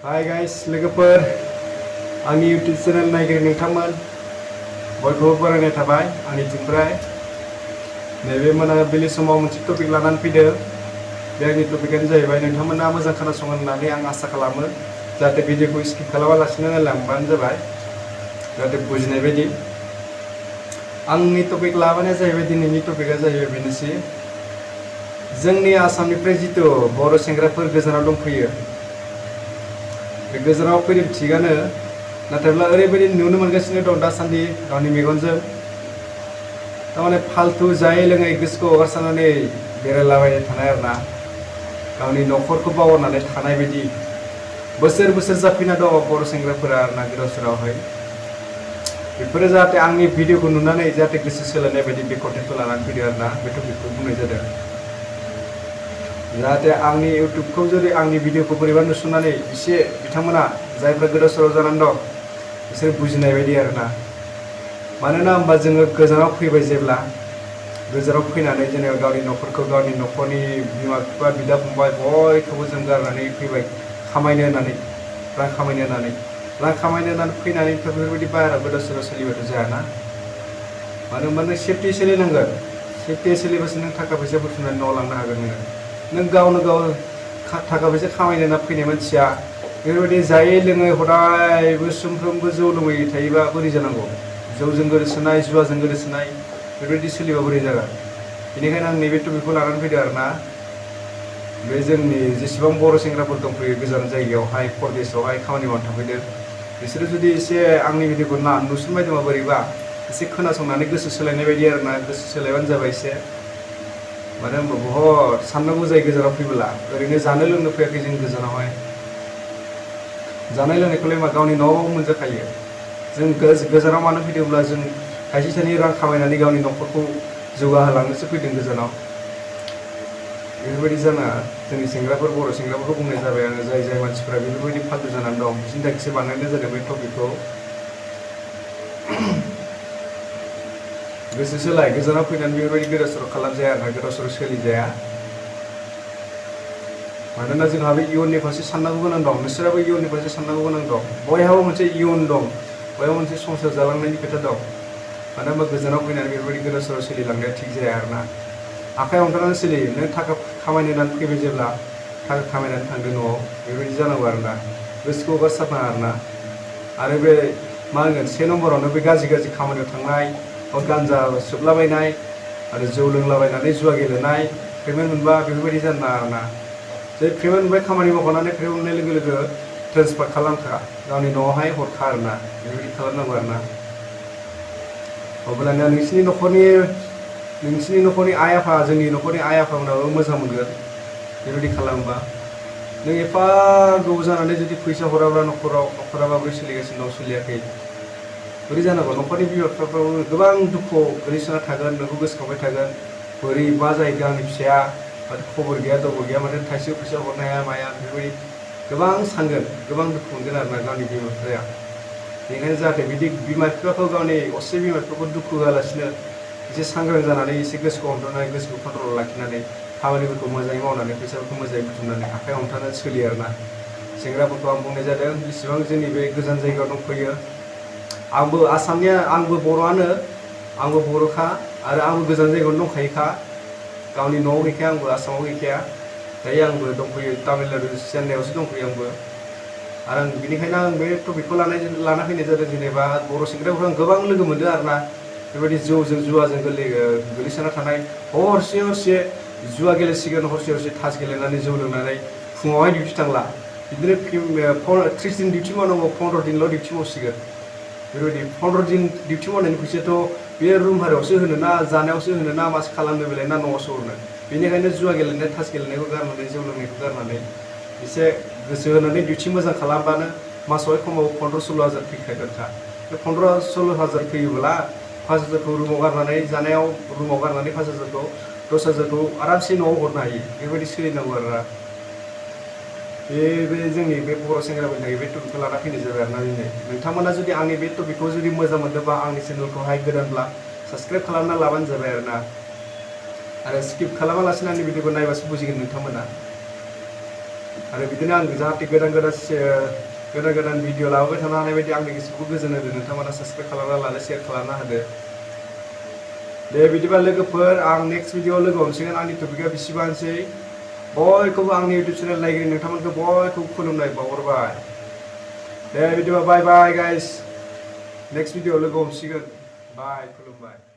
Hi guys, लोगोफोर आंनि YouTube channel नायगिरि नोंथांमोन बयखौबो बरायनाय थाबाय आंनिथिंनिफ्राय नैबे मोनाबिलि समाव मोनसे टपिक लानानै फैदों। बे आंनि टपिकआनो जाहैबाय नोंथांमोना मोजां खोनासङो होननानै आं आसा खालामो। जाहाथे भिडिअखौ स्किप खालामालासिनो नायलांबानो जाबाय जाहाथे बुजिनाय बायदि। आंनि टपिक लाबोनाया जाहैबाय दिनैनि टपिकआ जाहैबाय बेनोसै जोंनि आसामनिफ्राय जितु बर' सेंग्राफोर गोजानाव दंफैयो। बे गोजानाव फैदों थिगानो नाथायब्ला ओरैबायदि नुनो मोनगासिनो दं दासान्दि गावनि मेगनजों थारमाने फालतु जायै लोङै गोसोखौ हगारसारनानै बेरायलाबायनो थानाय आरोना गावनि न'खरखौ बावगारनानै थानाय बायदि बोसोर बोसोर जाफैना दङ बर' सेंग्राफोरा आरोना गोदाव सोरावहाय। बेफोरो जाहाथे आंनि भिडिअखौ नुनानै जाहाथे गोसो सोलायनाय बायदि बे कन्टेन्टखौ लानानै फैदों आरोना बे टपिकखौ बुंनाय जादों। जाहाथे आंनि इउटुबखौ जुदि आंनि भिडिअखौ बोरैबा नुसननानै बिथांमोना जायफ्रा गोदाव सोराव जानानै दं बिसोर बुजिनाय बायदि आरोना। मानोना होमबा जोङो गोजानाव फैबाय जेब्ला गोजानाव फैनानै जेनेबा गावनि न'खरखौ गावनि न'खरनि बिमा बिफा बिदा फंबाय बयखौबो जों गारनानै फैबाय खामायनो होननानै रां खामायनो होननानै फैनानै बेफोरबायदि बाहेरायाव गोदाव सोराव सोलिबाथ' जायाना। मानो होनबा नों सेफटि सोलिनांगोन। सेफटि सोलिबासो नों थाखा फैसा बुथुमनानै न'आव लांनो हागोन नों गावनो गाव थाखा फैसा खामायनो होनना फैनाय मानसिया बेफोरबायदि जायै लोङै हदायबो सानफ्रोमबो जौ लोंबाय थायोबा बोरै जानांगौ। जौजों गोदोसोनाय जुवाजों गोदोसोनाय बेफोरबायदि सोलिबा बोरै जागोन। बेनिखायनो आं नैबे टपिकखौ लानानै फैदों आरोना। बे जोंनि जेसेबां बर' सेंग्राफोर दंफैयो गोजान जायगायावहाय परदेशआवहाय खामानि मावनो थाफैदों बिसोरो जुदि एसे आंनि भिडिअखौ नुसनबाय दंबा बोरैबा एसे खोनासंनानै गोसो सोलायनाय बायदि आरोना गोसो सोलायबानो जाबाय एसे। मानो होनबा बहुत साननांगौ जायो गोजानाव फैबोला ओरैनो जानो लोंनो फैयाखै जों गोजानावहाय। जानाय लोंनायखौलाय मा गावनि न'आव मोनजाखायो। जों गोजानाव मानो फैदोंब्ला जों थाइसे थाइनै रां खामायनानै गावनि न'खरखौ जौगाहोलांनोसो फैदों गोजानाव। बेफोरबायदि जानाङा जोंनि सेंग्राफोर बर' सेंग्राफोरखौ बुंनाय जाबाय आङो जाय मानसिफोरा बेफोरबायदि फालतु जानानै दं बिसिनि थाखायसो बानायनाय जादों बे टपिकखौ। गोसो सोलाय गोजानाव फैनानै बेफोरबायदि गोदाव सोराव खालामजाया आरोना गोदाव सोराव सोलिजाया। मानोना जोंहा बे इयुननि फारसे साननांगौ गोनां दं नोंसोराबो इयुननि फारसे साननांगौ गोनां दं। बयहाबो मोनसे इयुन दं बयहाबो मोनसे संसार जालांनायनि खोथा दं। मानो होनबा गोजानाव फैनानै बेफोरबायदि गोदाव सोराव सोलिलांनाया थिग जाया आरोना। आखाइ हमथानानै सोलियो नों थाखा खामायनो होननानै फैबाय जेब्ला थाखा खामायनानै थांदो न'आव बेबायदि जानांगौ आरोना। गोसोखौ हगारसारनाङा आरोना। आरो बे मा होनगोन से नम्बरावनो बे गाज्रि खामानियाव थांनाय गान्जा सोबलाबायनाय आरो जौ लोंलाबायनानै जुवा गेलेनाय पेमेन्ट मोनबा बेफोरबायदि जानो नाङा आरोना। जे पेमेन्ट मोनबाय खामानि मावखांनानै पेमेन्ट मोननाय लोगो लोगो ट्रेन्सफार खालामखा गावनि न'आवहाय हरखा आरोना बेबायदि खालामनांगौ आरोना। अब्लानिया नोंसिनि न'खरनि आइ आफा जोंनि न'खरनि आइ आफामोनाबो मोजां मोनगोन बेबायदि खालामोबा। नों एफा गोबाव जानानै जुदि फैसा हराब्ला न'खरा माबोरै सोलिगासिनो दं सोलियाखै बोरै जानांगौ। न'खरनि बिमा बिफाफ्राबो गोबां दुखुआव गोलैसोना थागोन नोंखौ गोसोखांबाय थागोन बोरै मा जाहैदों आंनि फिसाया माथो खबर गैया दबर गैया माथो थाइसेबो फैसा हरनो हाया माया बेफोरबायदि गोबां सानगोन गोबां दुखु मोनगोन आरोना गावनि बिमा बिफाया। बेनिखायनो जाहाथे बिदि बिमा बिफाखौ गावनि असे बिमा बिफाखौ दुखु होआलासिनो एसे सांग्रां जानानै एसे गोसोखौ हमथानानै गोसोखौ कन्ट्रलाव लाखिनानै खामानिफोरखौ मोजाङै मावनानै फैसाफोरखौ मोजाङै बुथुमनानै आखाइ हमथानानै सोलियो आरोना। सेंग्राफोरखौ आं बुंनाय जादों जेसेबां जोंनि बे गोजान जायगायाव दंफैयो आंबो आसामनिया आंबो बर'आनो आंबो बर'खा आरो आंबो गोजान जायगायावनो दंखायोखा। गावनि न'आव गैखाया आंबो आसामाव गैखाया दायो आंबो दंफैयो तामिलनाडु चेन्नाइआवसो दंफैयो आंबो। आरो आं बेनिखायनो आं बे टपिकखौ लाना फैनाय जादों जेनेबा बर' सेंग्राफोरखौ आं गोबां लोगो मोनदों आरोना। बेबायदि जौजों जुवाजों गोलैसोना थानाय हरसे जुवा गेलेसिगोन हरसे तास गेलेनानै जौ लोंनानै फुङावहाय डिउटि थांला बिदिनो 30 दिन डिउटि मावनांगौ 15 दिनल' डिउटि मावसिगोन। बेबायदि 15 दिन डिउटि मावनायनि फैसायाथ' बे रुम भारायावसो होनो ना जानायावसो होनो ना मासो खालामनो बेलाय ना न'आवसो हरनो। बेनिखायनो जुवा गेलेनाय तास गेलेनायखौ गारनानै जौ लोंनायखौ गारनानै एसे गोसो होनानै डिउटि मोजां खालामबानो मासावहाय खमाव 15-16 हाजार फैखागोनखा। बे 15-16 हाजार फैयोब्ला 5 हाजारखौ रुमाव गारनानै जानायाव रुमाव गारनानै 5 हाजारखौ 10 हाजारखौ आरामसे न'आव हरनो हायो बेबायदि सोलिनांगौ आरोना। बे जोंनि बे बर' सेंग्राफोरनि थाखाय बे टपिकखौ लाना फैनाय जाबाय आरोना दिनै। नोंथांमोना जुदि आंनि बे टपिकखौ जुदि मोजां मोनदोंबा आंनि चेनेलखौहाय गोदानब्ला साबस्क्राइब खालामना लाबानो जाबाय आरोना। आरो स्किप खालामालासिनो आंनि भिडिअखौ नायबासो बुजिगोन नोंथांमोना। आरो बिदिनो आं जाहाथे गोदान भिडिअ लाबोबाय थानो हानाय बायदि आंनि गोसोखौ गोजोन होदो नोंथांमोना साबस्क्राइब खालामना लादो शेयार खालामना होदो दे बिदिबा लोगोफोर आं नेक्स्ट भिडिअ लोगो हमसिगोन आंनि टपिकआ बिसिबांसै बयखौबो आंनि इउटुब चेनेल नायगिरि नोंथांमोनखौ बयखौबो खुलुमनाय बावहरबाय दे बिदिबा बाय बाय गाइस नेक्स्ट भिडिअ लोगो हमसिगोन बाय खुलुमबाय